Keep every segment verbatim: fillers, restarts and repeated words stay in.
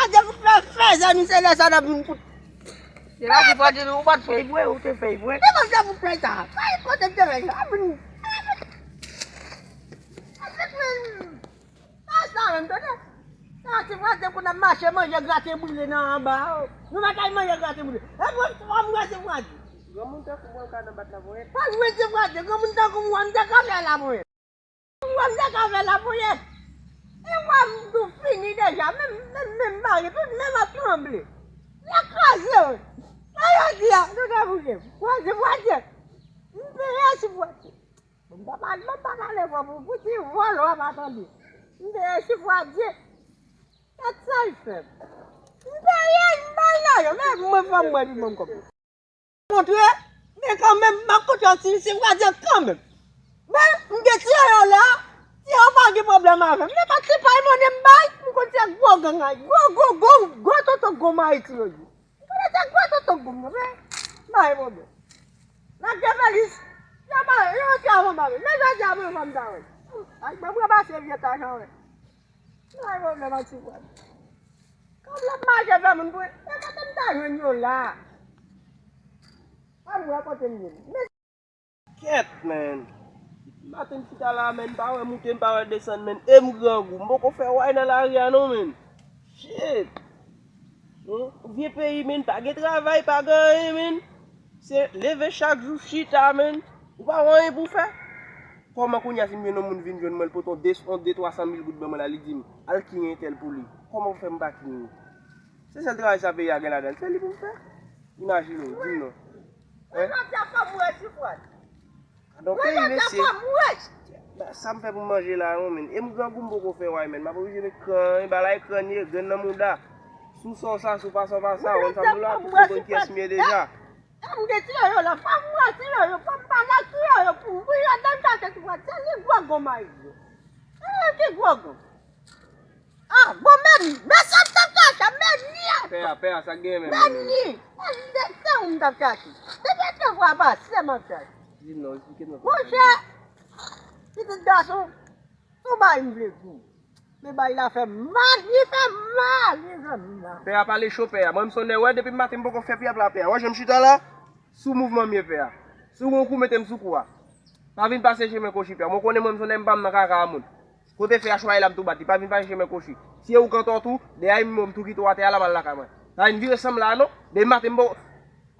Fwadyè pou fè fè zè nou se lè sa n ap vin kout. Se la ki fwadyè nou ou pa t fè vre, ou te fè vre. Se konsa pou fè sa. Fè kote m te fè sa. Vin. Sa sa menm tande. Sa se fwadyè pou n ap mache manje grate brile nan anba. Nou pa t al manje grate brile. E bon fwa m wè se fwadyè. Granmoun tankou mwen ka nan bat la ponyèt. Fwadyè se fwadyè. Granmoun tankou mwen m te ka fè la ponyèt. Mwen m te ka fè laponyèt. E wè m tou fini deja, menm menm menm mare, tout menm ap tranble. L ap kraze wi. Sa yo di a, nou ta bouje. Bondye, Bondye. M peye sou Bondye. Bon, m pa pale, m pa pale fò pou, pou ti vòlò a pa tande. M peye sou Bondye. Tèt sa l fè m. M peye, m bay lajan, men mwen fò m mwen pi bon kòb. Montre, men kanmenm, m ap konte yon ti misye fwadyè kanmenm. Men, m gen ti yo la, ti yo pa gen pwoblèm avè m. Men pa ti pay monnen m bay, m konn se gwo gang ay, gwo, gwo, gwo, gwo tonton gwo mayi ti yo ye. M konn se gwo tonton gwo m nan, men, pa gen pwoblèm. N ap gen Fèlis, yo pa, yo antre avan m pa vle. Men jodi a, mwen, fò m ta wè. Ak mwen, mwen pase vye tajan wè. Pa gen pwoblèm ak ti pay. Kòb l ap mache fè moun pou, e kote m ta jwenn yo la? Ann wè kote m ye. Men kèt, men. Maten m chita la, men, m pa wè moute, m pa wè desann, men. E m grangou. M poko fè way nan lari a non, men. Shit. Hmm? Vye peyi, men, pa gen travay, pa gen anyen, men. Se leve chak jou chita, men. Ou pa wè anyen pou fè. Kòman kounye a si m jwenn yon moun vin jwenn mwen, l pote yon de, yon de twa san mil goud ban mwen la, li di m, "Al king entèl pou li." Kòman pou fè m pa king li? Se sèl travay sa peyi a gen ladan l, se li pou m fè. Imajine w, di m non. Hein? Mwen jodi a fò m wè si fwa. Gadon peyi, mesye. Ba, sa m fè pou m manje la, non, men. E m grangou m poko fè way, men. M ap oblije met kran, e ba la e kran ye, grenn nan mouda. Si w sa w sa, si w pa sa w pa sa, w konn sa m di w la, tout moun konn kiyès m ye deja. E m gen ti yoyo la, fò m wè ti yoyo, fò m pale ak ti yoyo pou m, pou l adan chache ti fwa, se li gwo gwo mayi yo. E ki gwo gwo. Ah, bon, men, men sa m t ap chache, men li a. Pè a, pè a, sa k genyen menm? Men li. Men li de tan m t ap chache. Depi de fwa pase m ap chache. Di m non, eksplike m non. Monchè, pitit gason, se yon bagay m vle di w. Men bagay la fè m mal, li fè m mal, li fè m mal. Pè a pale cho, pè a. Mwen, m se yon nèg, wè, depi maten m poko fè pyap la, pè a. Wè, jan m chita la, sou mouvman m ye, pè a. Si w gen yon kou, mete m sou kou a. Pa vin pase chemen kochi, pè a. Mwen konnen mwen, m se yon nèg, m pa m nan kaka a moun. Kote fè a chwaye la, m tou bat li. Pa vin pase chemen kochi. Si e ou kanto tou, deyè m, m tou kite w atè a, la m al lakay mwen. Pa vin vire san m la, non. Depi maten, m bon.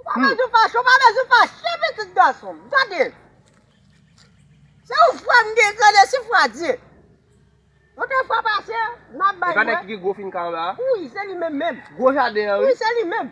Ou pa bezwen fache, ou pa bezwen fache, pitit gason m. Gade. Se yon frè m gen, gade, si fwa Dye. Yon de fwa pase, m ap bay mwen. E pa nèg ki gen gwo finka anba a? Wi, se li menm menm. Gwo jaden an, wi. Wi, se li menm.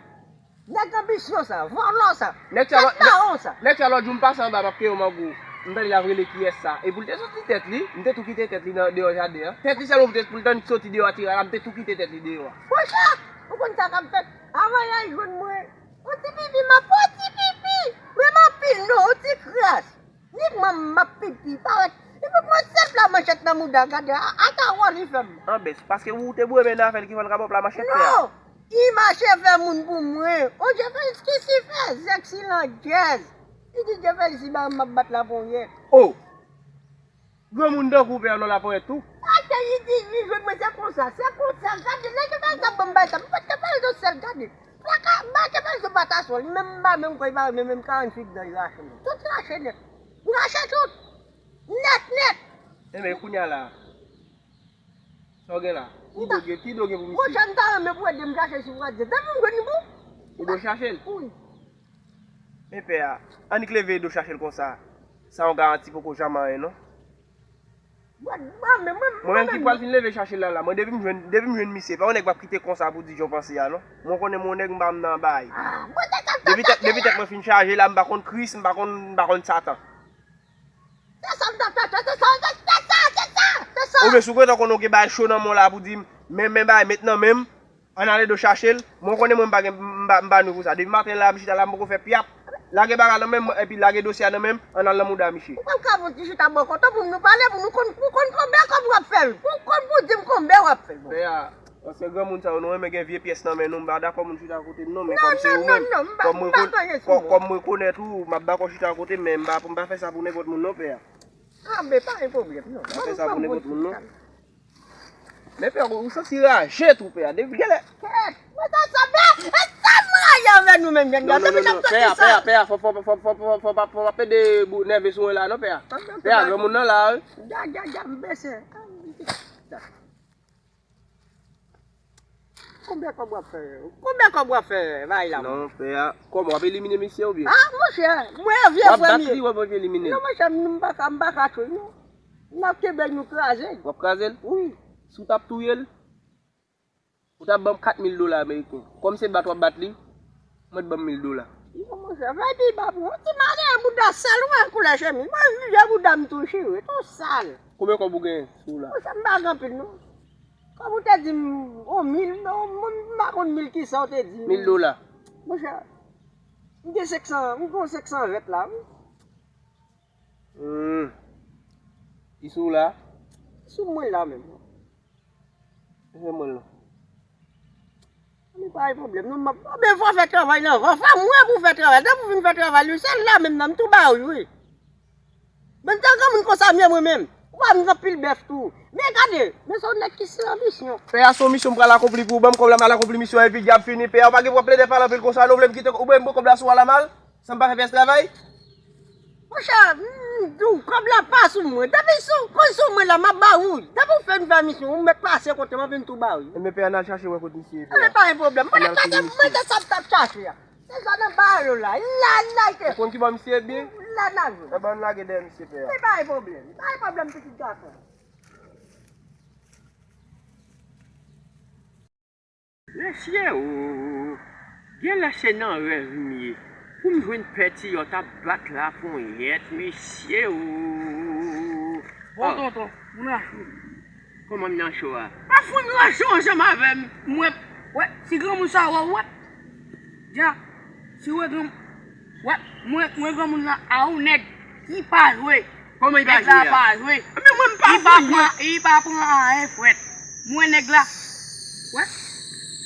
Nèg anbisyon sa, vòlò sa, tèt mawon sa. Nèg sa lòt jou m pase anba, m ap keye yon mango. M tande l ap rele kiyès sa. E pou l te soti tèt li, m te tou kite tèt li nan, deyò jaden an. Tèt li sèlman pou te, pou l tande soti deyò a tire la, m te tou kite tèt li deyò a. Monchè, ou konn sa k ap fèt? Avan y al jwenn mwen, yon ti pipi, m ap pran yon ti pipi. Vrèman anpil non, yon ti kras. Ni mwen m ap pipi, parèt. Li fout mwen sèt la manchèt nan mouda, gade, a, ata wò li fè m. Anbès, paske ou te boure men nan afè l ki fè l ka ba w pla manchèt, pè a. Non! Li mache fè moun pou mwen. O, Dye Felis ki si fè zèk si landjèz. Li di Dye Felis li ba m ap bat la ponyèt. O! Granmoun tankou w pè a nan laponyèt tou. Atè, li di, li jwenn mwen, se konsa, se konsa. Gade, lè Dye Felis ap ban m bay sa, m pa t ka fè yon sèl, gade. Plaka, ba Dye Felis yon pataswèl, li menm m pa menm kwè, li pa menm, menm karanntuit dan li rache mwen. Tout rache nèt. M rache tout. Nèt, nèt. Enben, kounye a la. Sa w gen la? Ki dlo gen, ki dlo gen pou misye? Monchè, m ta renmen pou w ede m chache si fwa Dye. Depi m jwenn li bon. Ou dwe chache l? Wi. Men pè a, annik leve edo chache l konsa. Sa yon garanti poko janm anyen, non. Mwen menm ki pral fin leve chache l la, la. Mwen depi m jwenn, depi m jwenn misye, pa yon nèg p ap kite konsa pou di jan w panse a, non. Mwen konnen mwen yon nèg m pa m nan bay. Depi tèt, depi tèt mwen fin chaje la, m pa konn Kris, m pa konn, m pa konn Satan. Se sa m t ap chache, se sa, se, se sa, se sa, se sa. Oubyen si w gentan konnen w gen bagay cho nan men w la pou di m, men, men bagay met nan men m, ann ale do chache l. Mwen konnen mwen m pa gen, m pa, m pa nou pou sa. Depi maten la, m chita la, m poko fè pyap. Lage bagay nan men m, epi lage dosye a nan men m, ann al nan mouda misye. Ou pral ka fè yon ti chita bò kote pou nou pale, pou nou konn, pou konn konbyen kòb w ap fè, pou konn pou di m konbyen w ap fè. Pè a, Paske granmoun sa yo, nou renmen gen vye pyès nan men nou, m pa dakò moun chita kote m non, men kòm se ou menm, kòm mwen, kò-, kòm mwen konèt ou, m ap dakò chita kote m, men m pa, m pa fè sa pou nenpòt moun non, pè a. Ah, men pa gen pwoblèm non. M pa fè sa pou nenpòt moun non. Men pè a, ou santi raje tou, pè a, depi genlè. Kèt, mwen ta sanble, e sa m rayi avè nou menm, nèg la, depi n ap soti sa. Non, non, non, non, pè a, pè a, pè a, fò, fò, fò pa pede nève sou mwen la non, pè a. Pè a, granmoun nan la, wi. Dja, dja, dja, m bese. Konbyen kòb w ap fè? Konbyen kòb w ap fè bay la? Non, pè a, kòman w ap elimine misye oubyen? Ah, monchè, mwen vye frè m ye. W ap bat li, w ap elimine l? Non, monchè, m pa ka, m pa ka tchwe l non. N ap kenbe l, nou kraze l. W ap kraze l? Wi. Si w t ap touye l, ou t ap ban m kat mil dola ameriken. Kòm se bat w ap bat li, mwen t ban m mil dola. Non, monchè, fè pi ba pou yon ti malere bouda sal ou wè koulè chemiz. Mwen jije bouda m tou chire, tou sal. Konbyen kòb ou gen sou ou la? Monchè, m pa gen anpil non. Kòm ou te di m yon mil, non, mwen m pa konn mil kisa ou te di m. Mil dola. Monchè, m gen senk san, m gen senk san vèt la, wi. Hmm. Ki sou ou la? Sou mwen la menm. Se mwen la. Li pa gen pwoblèm non, m ap, men fò fè travay nan van, fò mwen pou fè travay, depi w vin fè travay, wi, se la menm nan, m tou ba ou, wi. Menm jan granmoun konsa m ye mwen menm. Ou pa m gen anpil bèf tou. Men gade, men se yon nèg ki san anbisyon. Pè a, se yon misyon m pral akonpli pou ou. Ban m kòb la, m al akonpli misyon an, epi djab fini. Pè a, ou pa gen pou w ap plede pale anpil konsa non, ou vle m kite, ou vle m pran kòb la sou ou a la mal, san m pa fè pyès travay? Monchè, m di w, kòb la pa sou mwen. Depi sou, kòb sou mwen la, m ap ba ou. Depi w fin fè misyon, ou mèt pase kote m, epi m tou ba ou. Enben, pè a, n al chache wè kot misye ye, pè a. Enben, pa gen pwoblèm. Mwen te chache, mwen te sa m t ap chache a. Se sa nan baro la. La, la, ke. Ou konn ki bò misye ye byen? La, la, jwe. Ebyen, ann lage dèyè misye pè a. Se pa yon pwoblèm. Pa yon pwoblèm, pitit gason. Mesye o, genlè se nan rèv m ye. Pou m jwenn pè Tiyòt ap bat laponyèt, mesye o. Bon, tonton, moun rache w. Kòman m nan cho a? Pa fout rache w ansanm avè m. Mwen, wè, si granmoun sa wè w, wè. Dja, si w wè granm-, wè, mwen, mwen granmoun nan, a yon nèg ki pa jwe. Kòman li pa jwe a? Nèg la pa jwe. Men mwen m pa jwe. Li pa pran, li pa pran anyen frèt. Mwen nèg la, wè,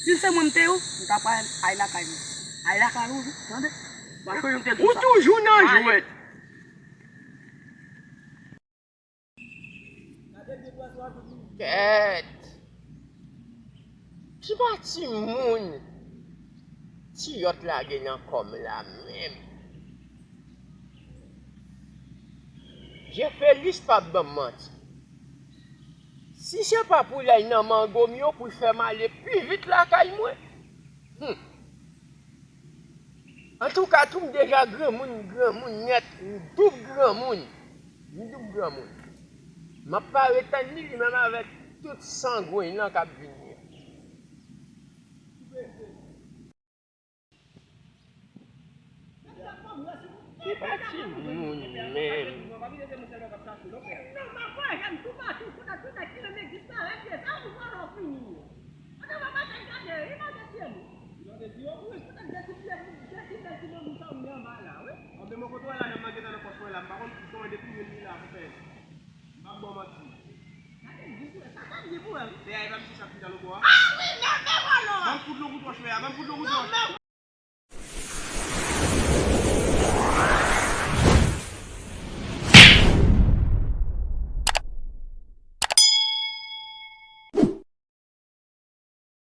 si se mwen m te ou, m ta pral al lakay mwen. Al lakay ou, tande? Ou toujou nan jwèt. Kèt! Ki pa timoun Tiyòt lage nan kò m la menm? Jefelis p ap ban m manti. Si se pa pou lèy nan mango m yo pou l fè m ale pi vit lakay mwen. Hmm. Antouka, tou m deja granmoun, granmoun nèt, m doub granmoun. M doub granmoun. M ap pare tann li, li menm avèk tout sangwen lan k ap vini an. Se pa timoun menm. Anben mwen kote w la, nonm nan gentan nan pòch mwen la, m pa konn si se yon depi menm li la pou fè. M p ap ba w manti. Dèyè e pa misye sa k chita lòtbò a? Ban m fout lou kout wòch mè a, ban m fout lou kout wòch.